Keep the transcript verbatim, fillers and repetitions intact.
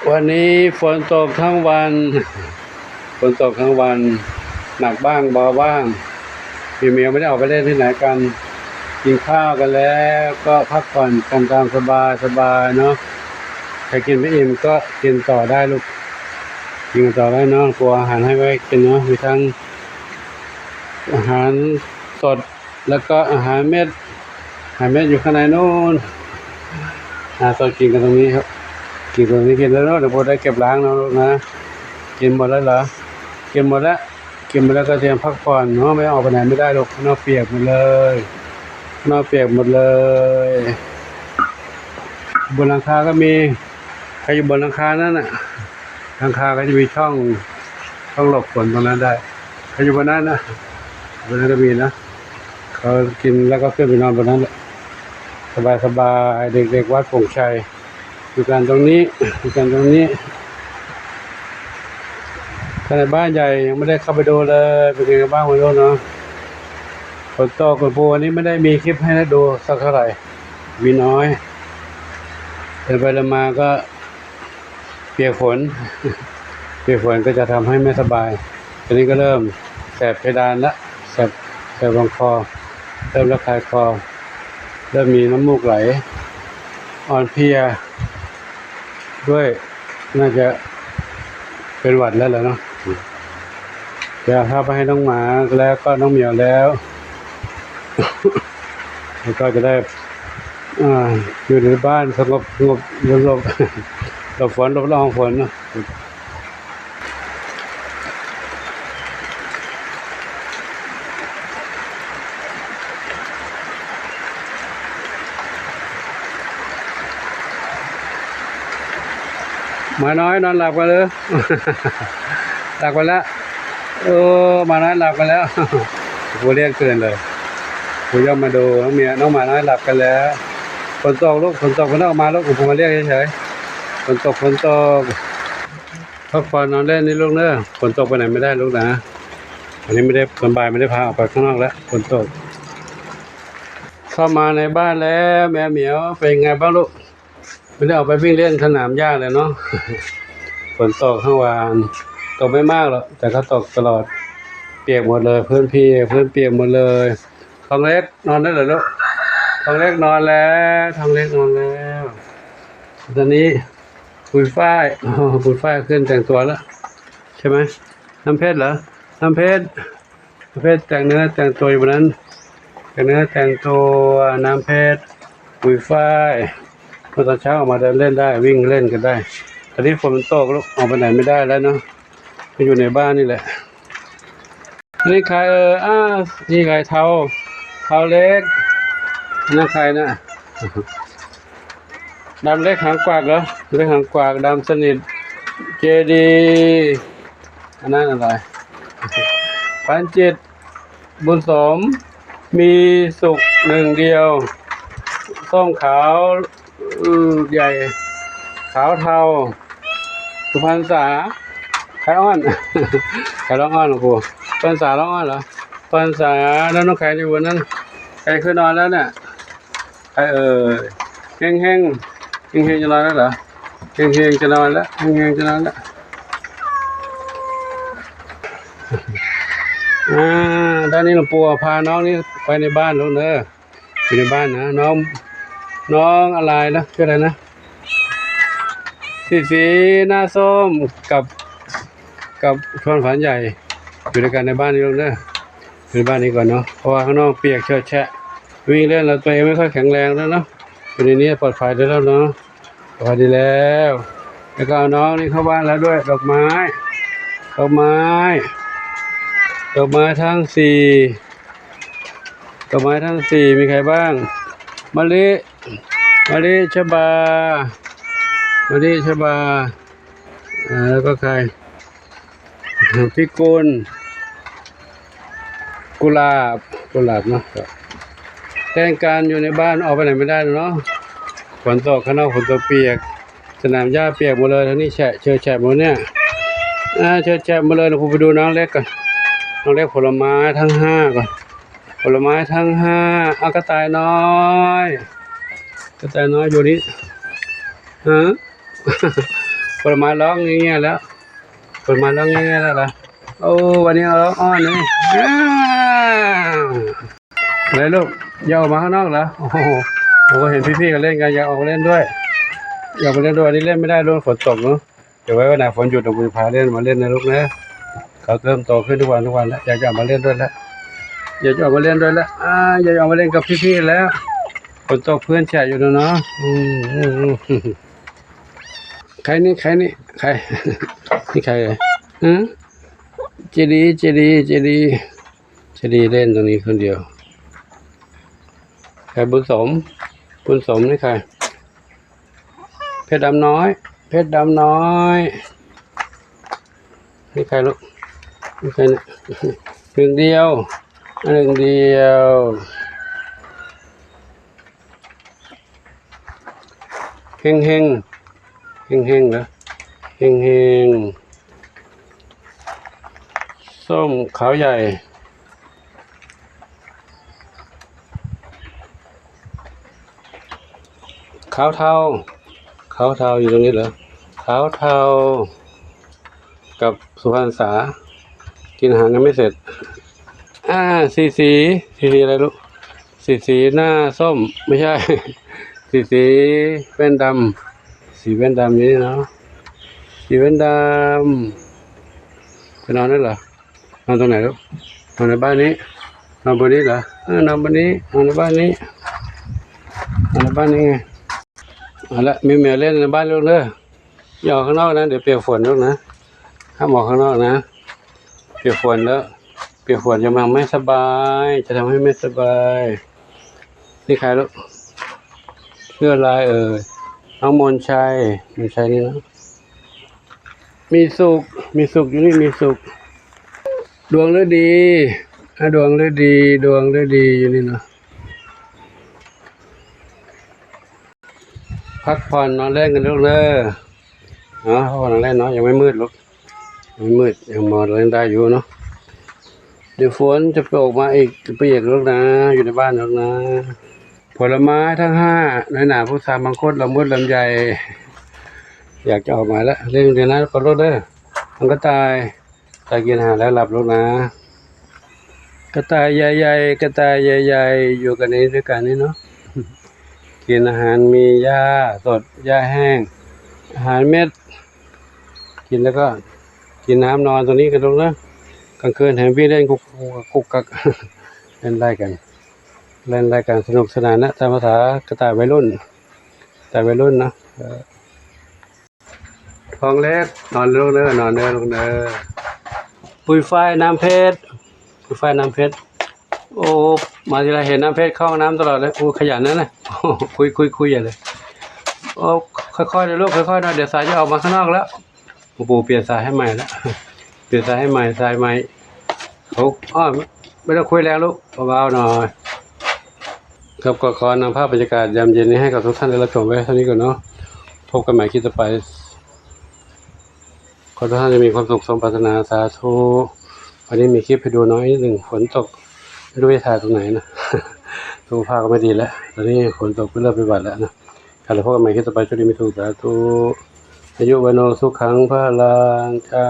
วันนี้ฝนตกทั้งวัน ฝนตกทั้งวัน หนักบ้างเบาบ้าง พี่เหมียวไม่ได้ออกไปเล่นที่ไหนกัน กินข้าวกันแล้วก็พักผ่อนกันตามสบายสบายเนาะ ใครกินไม่อิ่มก็กินต่อได้ลูก กินต่อได้เนาะ ครัวอาหารให้ไว้กินเนาะ มีทั้งอาหารสด แล้วก็อาหารเม็ด อาหารเม็ดอยู่ข้างในนู่น อ่า ตอนกินกันตรงนี้ครับ กินตรงนี้กินแล้วเนอะ เดี๋ยวโบได้เก็บล้างนะลูกนะ กินหมดแล้วเหรอ กินหมดแล้ว กินหมดแล้วก็เตรียมพักผ่อนเนาะ ไม่ออกไปไหนไม่ได้หรอก ข้างนอกเปียกหมดเลย ข้างนอกเปียกหมดเลย บนหลังคาก็มี ใครอยู่บนหลังคานั่นน่ะ หลังคาก็จะมีช่อง ช่องหลบฝนตรงนั้นได้ ใครอยู่บนนั้นนะ บนนั้นก็มีนะ เขากินแล้วก็ขึ้นไปนอนบนนั้นแหละ สบายๆ เด็กๆ วัดโป่งชัย อยู่กันตรงนี้ อยู่กันตรงนี้ ข้างในบ้านใหญ่ยังไม่ได้เข้าไปดูเลย เป็นไงกันบ้างไม่รู้เนาะ ฝนตก คุณปูวันนี้ไม่ได้มีคลิปให้ได้ดูสักเท่าไหร่ มีน้อย เดินไปเดินมาก็เปียกฝน เปียกฝนก็จะทำให้ไม่สบาย ตอนนี้ก็เริ่มแสบเพดานละ แสบ แสบลำคอ เริ่มระคายคอ เริ่มมีน้ำมูกไหล อ่อนเพลียด้วย น่าจะเป็นหวัดแล้วแหละเนาะ เดี๋ยวเอาข้าวไปให้น้องหมาแล้วก็น้องเหมียวแล้ว แล้วก็จะได้ อ่า อยู่ในบ้านสงบ สงบ สงบ หลบฝน หลบละอองฝนเนาะ หมาน้อยนอนหลับกันเลย หลับกันแล้ว โอ้ หมาน้อยหลับกันแล้ว กูเรียกตื่นเลย กูย่องมาดูน้องเมีย น้องหมาน้อยหลับกันแล้ว ฝนตกลูก ฝนตก มันต้องออกมาลูก กูมาเรียกเฉยๆ ฝนตก ฝนตก พักผ่อนนอนเล่นนี่ลูกเนอะ ฝนตกไปไหนไม่ได้ลูกนะ อันนี้ไม่ได้ สบาย ไม่ได้พาออกไปข้างนอกแล้ว ฝนตก เข้ามาในบ้านแล้ว แมวเหมียว เป็นไงบ้างลูก ไม่ได้ออกไปวิ่งเล่นสนามหญ้าเลยเนาะ ฝนตกทั้งวัน ตกไม่มากหรอก แต่ก็ตกตลอด เปียกหมดเลย พื้นเปียก พื้นเปียกหมดเลย ทองเล็กนอนได้เหรอลูก ทองเล็กนอนแล้ว ทองเล็กนอนแล้ว ตอนนี้ปุยฝ้าย อ๋อ ปุยฝ้ายขึ้นแต่งตัวแล้ว ใช่ไหม น้ำเพชรเหรอ น้ำเพชร น้ำเพชรแต่งเนื้อแต่งตัวอยู่บนนั้น แต่งเนื้อแต่งตัว น้ำเพชร ปุยฝ้าย เมื่อตอนเช้าออกมาเดินเล่นได้ วิ่งเล่นกันได้ ตอนนี้ฝนมันตกลูก ออกไปไหนไม่ได้แล้วเนาะ ก็อยู่ในบ้านนี่แหละ นี่ใครเอ่ย อ้าว นี่ใคร เทา เทาเล็ก นั่นใครนะ ดำเล็กหางกวักเหรอ เล็กหางกวัก ดำสนิท เจดี อันนั้นอะไร ปันจิต บุญสม มีสุขหนึ่งเดียว ส้มขาว อืม ใหญ่ ขาวเทา สุพรรณษา ใครอ้อน ใครร้องอ้อนหลวงปู่ พรรษาร้องอ้อนเหรอ พรรษา แล้วน้องใครอยู่บนนั้น ใครขึ้นนอนแล้วเนี่ย ใครเอ่ย เฮงเฮง เฮงเฮงจะนอนแล้วเหรอ เฮงเฮงจะนอนแล้ว เฮงเฮงจะนอนแล้ว อ่า ด้านนี้หลวงปู่พาน้องนี่ไปในบ้านลูกเนอะ อยู่ในบ้านนะ น้อง น้องอะไรนะ ชื่ออะไรนะ สีสี หน้าส้ม กับ กับชวนฝันใหญ่ อยู่ด้วยกันในบ้านนี้ลูกเนอะ อยู่ในบ้านนี้ก่อนเนาะ เพราะว่าข้างนอกเปียกเฉอะแฉะ วิ่งเล่นแล้วตัวเองไม่ค่อยแข็งแรงแล้วเนาะ อยู่ในนี้ปลอดภัยแล้วเนาะ ปลอดภัยดีแล้ว แล้วก็เอาน้องนี่เข้าบ้านแล้วด้วย ดอกไม้ ดอกไม้ ดอกไม้ทั้งสี่ ดอกไม้ทั้งสี่ มีใครบ้าง มะลิ มะลิ ชบา มะลิ ชบา อ่า แล้วก็ใคร พิกุล กุหลาบ กุหลาบเนาะ แจ้งการอยู่ในบ้านออกไปไหนไม่ได้แล้วเนาะ ฝนตกข้างนอก ฝนตกเปียก สนามหญ้าเปียกหมดเลย ทั้งนี้แฉะ เชอะแฉะหมดเนี่ย อ่า เชอะแฉะหมดเลย เดี๋ยวผมไปดูน้องเล็กก่อน น้องเล็กผลไม้ทั้งห้าก่อน ผลไม้ทั้งห้า เอากระต่ายน้อย กระต่ายน้อยอยู่นี่ ฮะ ผลไม้ร้องเงี้ยๆแล้ว ผลไม้ร้องเงี้ยๆแล้วเหรอ? โอ้ วันนี้เอาร้องอ้อนเลย อ้าว อะไรลูก อยากออกมาข้างนอกเหรอ? โอ้โห ผมก็เห็นพี่ๆเขาเล่นกัน อยากออกมาเล่นด้วย อยากมาเล่นด้วย วันนี้เล่นไม่ได้ ลูก ฝนตกเนอะ เดี๋ยวไว้วันไหนฝนหยุด เดี๋ยวผมจะพาเล่น มาเล่นนะลูกนะ เขาเริ่มโตขึ้นทุกวันทุกวันแล้ว อยากจะออกมาเล่นด้วยแล้ว อยากจะออกมาเล่นด้วยแล้ว อ่า อยากจะออกมาเล่นกับพี่ๆแล้ว ฝนตกเพื่อนแฉะอยู่นะเนาะ อืม อืม อืม ใครนี่ ใครนี่ ใคร นี่ใครเอ่ย? ฮะ? เจดี เจดี เจดี เจดีเล่นตรงนี้คนเดียว ใคร? บุญสม บุญสมนี่ใคร? เพชรดำน้อย เพชรดำน้อย นี่ใครลูก? นี่ใครเนี่ย? หนึ่งเดียว หนึ่งเดียว เฮงเฮง เฮงเฮงเหรอ? เฮงเฮง ส้มขาวใหญ่ ขาวเทา ขาวเทาอยู่ตรงนี้เหรอ? ขาวเทา กับสุพรรณษา กินอาหารยังไม่เสร็จ อ่า สีสี สีสีอะไรลูก? สีสีหน้าส้ม ไม่ใช่ สีสีแว่นดำ สีแว่นดำอยู่นี่เนาะ สีแว่นดำ ไปนอนได้เหรอ? นอนตรงไหนลูก? นอนในบ้านนี้ นอนบนนี้เหรอ? เออ นอนบนนี้ นอนในบ้านนี้ นอนในบ้านนี้ไง เอาละ มีแมวเล่นในบ้านลูกเด้อ อย่าออกข้างนอกนะ เดี๋ยวเปียกฝนลูกนะ ห้ามออกข้างนอกนะ เปียกฝนแล้ว เปียกฝนจะทำให้ไม่สบาย จะทำให้ไม่สบาย นี่ใครลูก? ชื่ออะไรเอ่ย? น้องมนชัย มนชัยนี่นะ มีสุข มีสุขอยู่นี่ มีสุข ดวงฤดี อ่ะ ดวงฤดี ดวงฤดีอยู่นี่เนาะ พักผ่อนนอนเล่นกันลูกเด้อ เนาะ พักผ่อนนอนเล่นเนาะ ยังไม่มืดลูก ยังไม่มืด ยังมองเล่นได้อยู่เนาะ เดี๋ยวฝนจะตกมาอีก เปียกลูกนะ อยู่ในบ้านลูกนะ ผลไม้ทั้งห้า น้อยหนา พุทรา มังคุด ละมุด ลำไย อยากจะออกมาแล้ว เล่นเดี๋ยวนะ ขอโทษเด้อ มันก็ตาย ตายกินอาหารแล้วหลับลูกนะ กระต่ายใหญ่ๆ กระต่ายใหญ่ๆ อยู่กันนี้ด้วยกันนี่เนาะ กินอาหารมีหญ้าสด หญ้าแห้ง อาหารเม็ด กินแล้วก็กินน้ำนอนตรงนี้กันลูกนะ กลางคืนเห็นวิ่งเล่นกุกกุกกัก เล่นไล่กัน เล่นไล่กันสนุกสนานนะ ตามภาษากระต่ายวัยรุ่น กระต่ายวัยรุ่นนะ เออ ทองเล็ก นอนลูกเด้อ นอนเด้อลูกเด้อ ปุยฝ้ายน้ำเพชร ปุยฝ้ายน้ำเพชร โอ้ มาทีไรเห็นน้ำเพชรเข้าห้องน้ำตลอดเลย โอ้ ขยันนะนะ คุย คุย คุยใหญ่เลย โอ้ ค่อยๆนะลูก ค่อยๆนะ เดี๋ยวสายจะออกมาข้างนอกแล้ว ปู่เปลี่ยนสายให้ใหม่แล้ว เปลี่ยนสายให้ใหม่ สายใหม่ เขา อ้อ ไม่ต้องคุยแรงลูก เบาๆหน่อย ครับ ก็ขอนำภาพบรรยากาศยามเย็นนี้ให้กับทุกท่านได้รับชมไว้เท่านี้ก่อนเนาะ พบกันใหม่คลิปต่อไป ขอทุกท่านจะมีความสุขสมปรารถนา สาธุ วันนี้มีคลิปให้ดูน้อยนิดหนึ่ง ฝนตก ไม่รู้จะถ่ายตรงไหนนะ สุขภาพก็ไม่ดีแล้ว ตอนนี้ฝนตกก็เริ่มเป็นหวัดแล้วนะ ครับ แล้วพบกันใหม่คลิปต่อไป โชคดีมีสุข สาธุ อายุวัณโณ สุขัง พลัง เจ้า